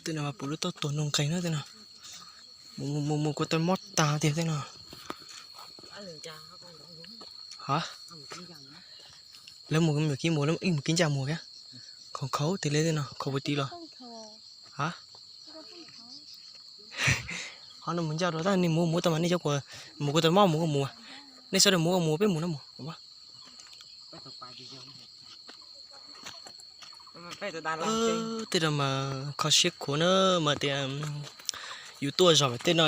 Tej no mas puv lub tauj tuag nug nqes na tej no. Mus mus mus kuv tau mob tag tiag tej no. Ha, lawv mus mus kib mus, ib mus kib ncaj mus thiab. Khoom khaus tiag li tej no, khaus puas tiv los? Ha, qhov no mus ncaj rau tab nej mus mus tau mas nej cov kuv mus kuv tau mob mus kuv mus. Nej sawv daws mus kuv mus peb mus no mus. Tej no mas kho siab khuav na, mas tias yus tuaj zog pem tej no,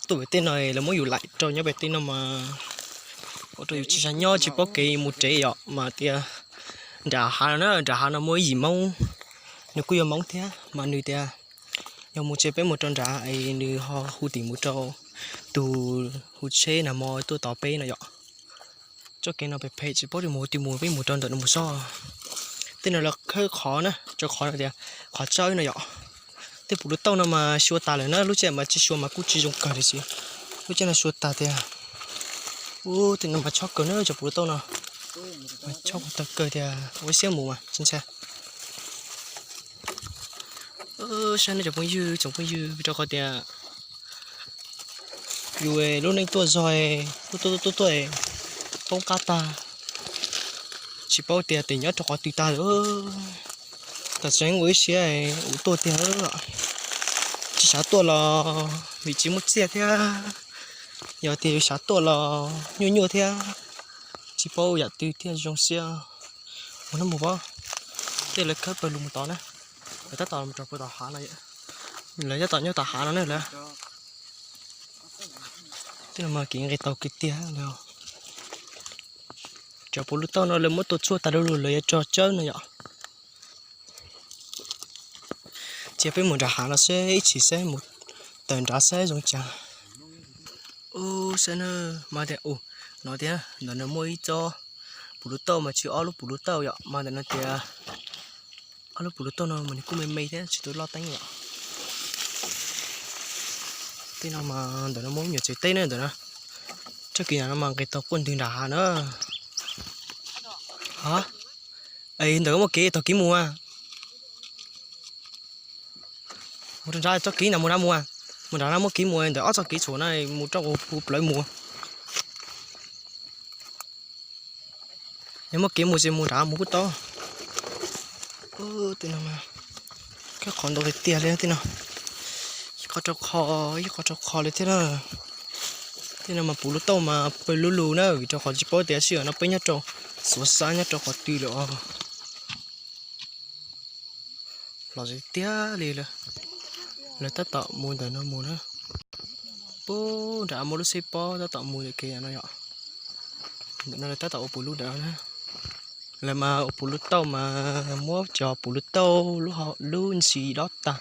tuaj pem tej no lawv muab yus laim rau nyob pem tej no mas ua rau yus tsis sab nyob tsis paub kev mus tsev yom, mas tias nram hav no na, nram hav no muaj ib yim Hmoob, nws kuj yog Hmoob thiab mas nws tias yog mus tsev peb mus rau nrad es nws ho hu tim mus rau tus hu tsheb nag hmo tuaj tos peb no yom. Txoj kev no phem phem tsis paub mus twg mus, peb mus rau ntawm no mus sob. Tej no lawv khawb qhov na, rau qhov no tias qhov tsawb no yom. Tej puv lub tauj no mas xyuas tas lawm na, lub caij mas tsis xyuas mas kuj tsis zoo kawg li xwb. Lub caij no xyuas tas tiag. Ub, tej no mas chob kawg na, cov puv lub tauj no mas chob tau kawg tiag, ua siab mus mas tsis ntshai. Saib nej cov phooj ywg, tsoom phooj ywg, rau qhov tias yus lub neej tuaj zog, tuaj tuaj tuaj tuaj poob qab tag, tsis paub tias tes nyob rau qhov twg tag lawm. Tam sim ua ib siab ua tuaj tiag, tsis xav tuaj los vim tsis muaj txiaj thiab, yog tias yus xav tuaj los nyuaj nyuaj thiab, tsis paub yam twg thiaj zoo siab. Mus no mus pab, tej lawv khawb pawg lug mus tod na, lawv tab tom mus rau puag tom hav no, lawv tab tom nyob tom hav no na lawv. Tej no mas kev nqis tau kev tiag lawm. Cov puv lub tauj no lawv muab tua tshuaj tas lug lawm, lawv yuav tso tsawb no yom. Cia peb mus nram hav no seb ib chim seb mus tawm nrad seb zoo cas. Ub, saib na, mas tias, ub, no tias ntawm no muaj ib tsob puv lub tauj mas tsis ob lub puv lub tauj yom, mas ntawm no tias ob lub puv lub tauj no mas nws kuj me me thiab tsis tau loj teeb yom. Tej no mas ntawm no muaj nyuam tsev teb na ntawm no. Txoj kev no mas nqis tau quaj ntwg nram hav na. Ha, ntawm muaj kev tog kev mus a. Mus rau nrad txoj kev no mus nrad mus, mus nrad no muaj kev mus ntawm ob txoj kev tshuam no mus rau hu plawv mus. Yog muaj kev mus ces mus nrad mus kuj tau. Tej no, khawb qhov ntau tiag tiag li tej no. Ib qho rau qho, ib qho rau qho li thiab na. Tej no mas puv lub tauj mas pawg lug lug na, vim rau qhov tsis paub tias sij hawm no peb nyob rau xuav xab nyob rau qhov twg lawm os. Lom zem tiag li lawm. Lawv tab tom mus ntawm no mus na. Puag nram muaj lub xib pob tab tom mus ntawm kev no yom. Ntawm no lawv tab tom ua puv lub ntawd na. Lawv mas ua puv lub tauj mas muab cov puv lub tauj lub ntsis dob tag,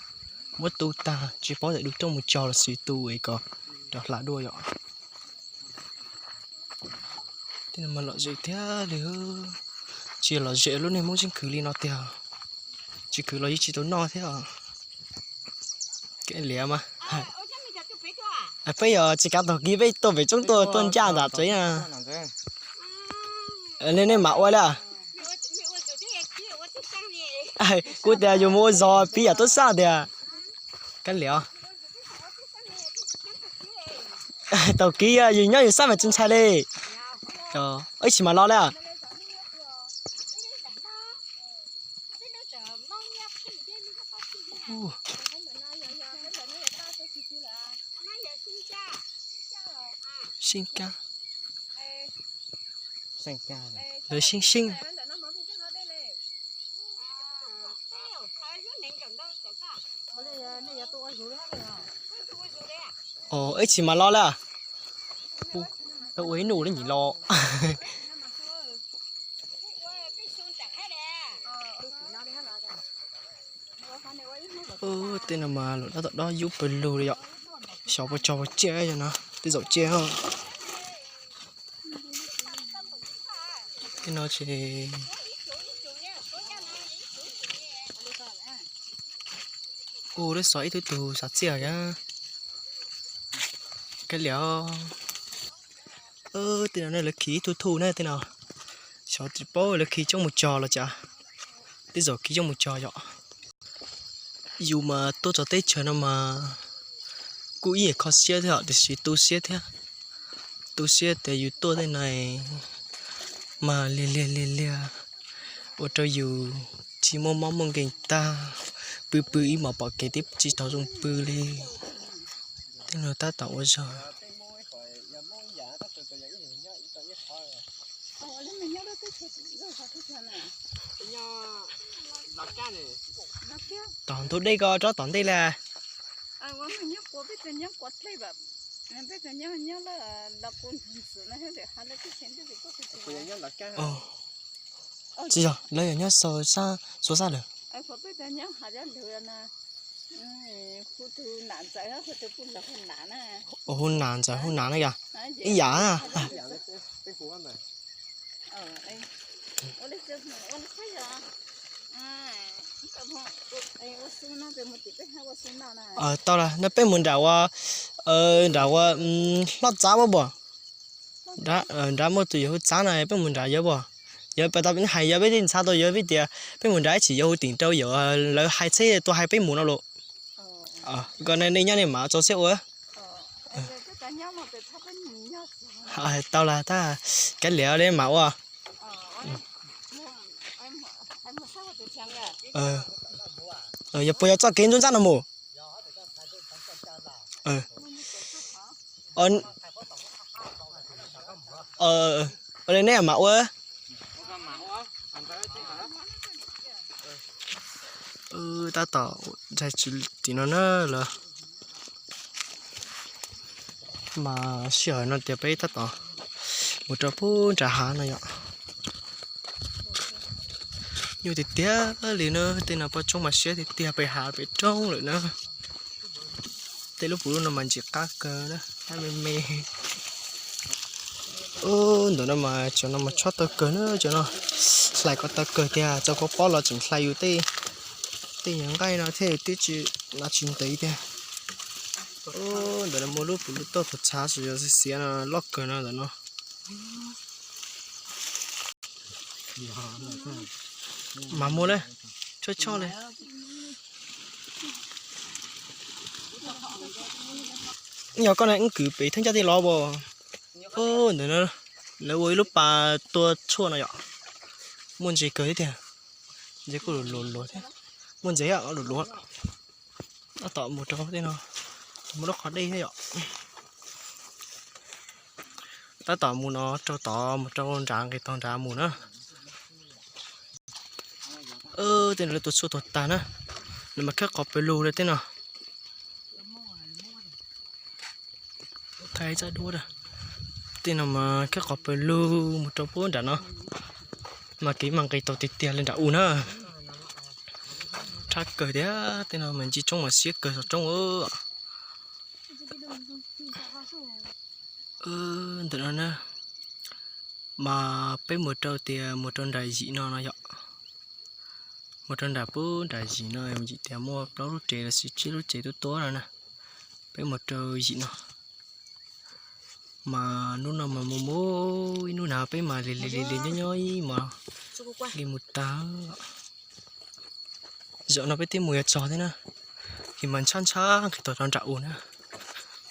muab tu tag, tsis paub ntawm du rooj mus cog los sis tu es kom rov hla dua yom. Tej no mas lom zem tiag li, tsis lom zem lub neej Hmoob tseem khwv li no tiag. Tsis khwv los yeej tsis tau noj thiab. Kev liam mas, peb yog tsis kav tog kis peb tuaj pem tsoob tuaj tuaj ncaj nram tsev na. Nej mam ua li. Kuv tias yus mus ua zog piv yam tub sab tias, kav liam. Tau kis yus nyob yus sab mas tsis ntshai li. Ib sim mas los li. Seej kab, lawv seej seej. Ib sim mas los li. Ua ib nus li nyim los. Tej no mas lawv tab tom dob yub pawg lug li yom. Xyov puas tsog puas tsiaj no, tej zaum tsiaj. Tej no ces ua lub xov ib tug tug xav txiaj thiab. Kav liam, tej no lawv khi ib tug thuj na tej no. Xyov tsis paub lawv khi coj mus cog los cas. Tej zaum khi coj mus cog yom. Yus mas tuaj txog teb chaws no mas kuj ib yam kho siab thiab tiam sis tu siab thiab. Tu siab tias yus tuaj tej no mas liag liag liag liag ua rau yus tsis muaj mob muaj nkeeg tag, pw pw ib hmos pom kev twb tsis tau zoo pw li. Tej no tab tom ua zog. Tom ntug dej ko rov tom ntej la. Tsis yog, lawv yog nyob xua xab lawm. Hu Nam Ntxawm, Hu Nam na yog ib yam. Tau las, no peb mus nram ua, nram ua Hlob Txab puas? Nrad muaj tus yawg hu Txab no, peb mus nrad yawg puas? Yawg pas tau hais yawg peb tij ntxhab tau yawg peb tias peb mus nrad ib chim yawg hu tim rau yawg lawv hais txheb tuaj hais peb mus no los. Kom nej nyob nej mam txaus siab ua. Tau las, tab kav liam li mam ua. Yog puas yog txoj kev ntub ntsab no mus? Ua li neb mam ua. Tab tom nraim tsis tim no na lawm. Mas sij hawm no tias peb tab tom mus rau pub nram hav no yom. Nyuaj tiag tiag li na, tej no poj roob mas siab tiag tiag, pem hav pem roob lawm na. Tej lub puv lub no mas ntsim qab kawg na, qab me me. Ntawm no mas cov no mas tshob tawg kawg na, cov no hlais ko tawg kawg tiag, txog koj pob los tseem hlais yus tej, tej nyuag nqaij no thiab twb tsis, no tsis ntev tiag. Ntawm no muaj lub puv lub toj tus txhav xwb, yog xiav no loj kawg no ntawm no. Mas muaj lawm, tshuab choj li. Yog koj na wb kwv pem theej coj tej los as. Ntawm no lawv ua ib lub pas tua tshuaj no yom. Muaj ntses kawg thiab tiag. Ntses kuj luv luv thiab. Muaj ntses luv luv. Tab tom mus rau tej no, muaj lub qhov dej thiab yom. Tab tom mus no rau tod, mus rau nrad, nqis tog nrad mus na. Tej no lawv tua tshuaj tuag tag na, lawv mas khawb qhov pawg lug li tej no. Thaij txoj duab, tej no mas khawb qhov pawg lug mus rau puag nram no, mas kev mas nqis tau tiag tiag li nram u na. Rhab kawg thiab, tej no mas ntsis roob mas siab kawg saum roob. Ntawm no na, mas peb mus rau tias mus rau nram yim no no yom. Mus rau nram puag nram yim no yim tias muaj plaub lub tsev los sis tsib lub tsev tuab tuab no na. Peb mus rau yim no. Mas hnub no mas mus mus ib hnub na peb mas li li li li nyob nyob ib hmos li mus tag. Zaum no peb twb mus yuav txog thiab na, es mas ntshab ntshab nqis tau rau nram u na.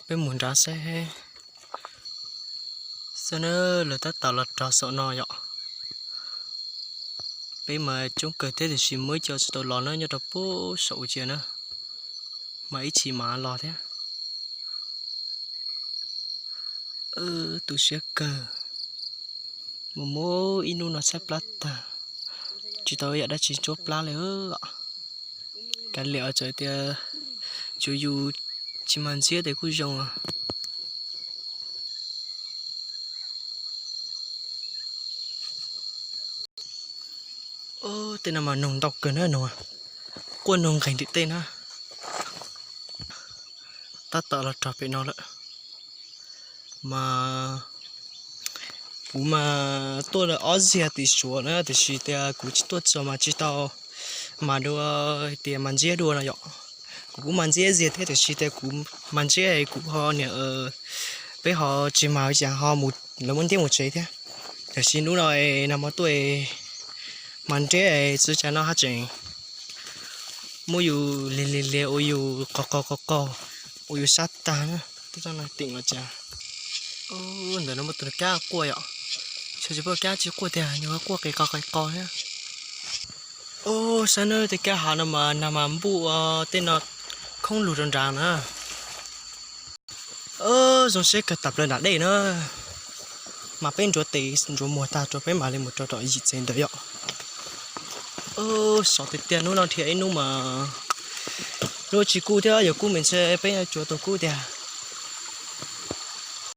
Peb mus nrad saib xwb na, lawv tab tom los rau saum no yom. Peb mas coob kawg thiab tiam sis muaj ib co tsis tau los na, nyob rau puag saum u cia na, mas ib chim mas los thiab. Tu siab kawg, mus mus ib hnub no tshaib plab tag, tsis tau yam dab tsi ntsuab plab li. Kav liam txawm tias tsuav yus tsis mag ntxiab tias kuj zoo. Tej no mas noog ntau kawg na, noog, quaj noog nqes ntim tej na. Tab tom los rau pem no lawm. Mas kuv mas tuaj lawm ob zaug tim Suav na, tiam sis tias kuv tsis tuaj txog mas tsis tau mas dua tias mas ntxiab dua no yom. Kuv kuj mas ntxiab zaug thiab tiam sis tias kuv mas ntxiab kuv ho niam, peb ho tsis mas cas ho mus lawv muab ntiab mus tsev thiab. Tiam sis hnub no nag hmo tuaj mas ntiab txhua cas no haj tseem Muab yus lig lig lig ua yus qos qos qos qos, ua yus sab tag na. Twb tau no tim los cas. Ntawm no muaj tus kab quaj yom. Xyov tsis paub kab tsis quaj tiag, nws quaj qis qos qis qos thiab. Ub, saib nawb, tej kab hav no mas nag mas npuj tej no khoob lug rau nrad na. Zoo siab kawg, tawm plaws nram dej na. Mas peb ntsuav tes ntsuav muag tag rau peb mam li mus rau tom yim tsev ntawd yom. Sov tiag tiag, hnub no dhia ib hnub mas hnub tsis kub thiab, yuav kub me ntshe peb yuav tsuav tau kub tiag.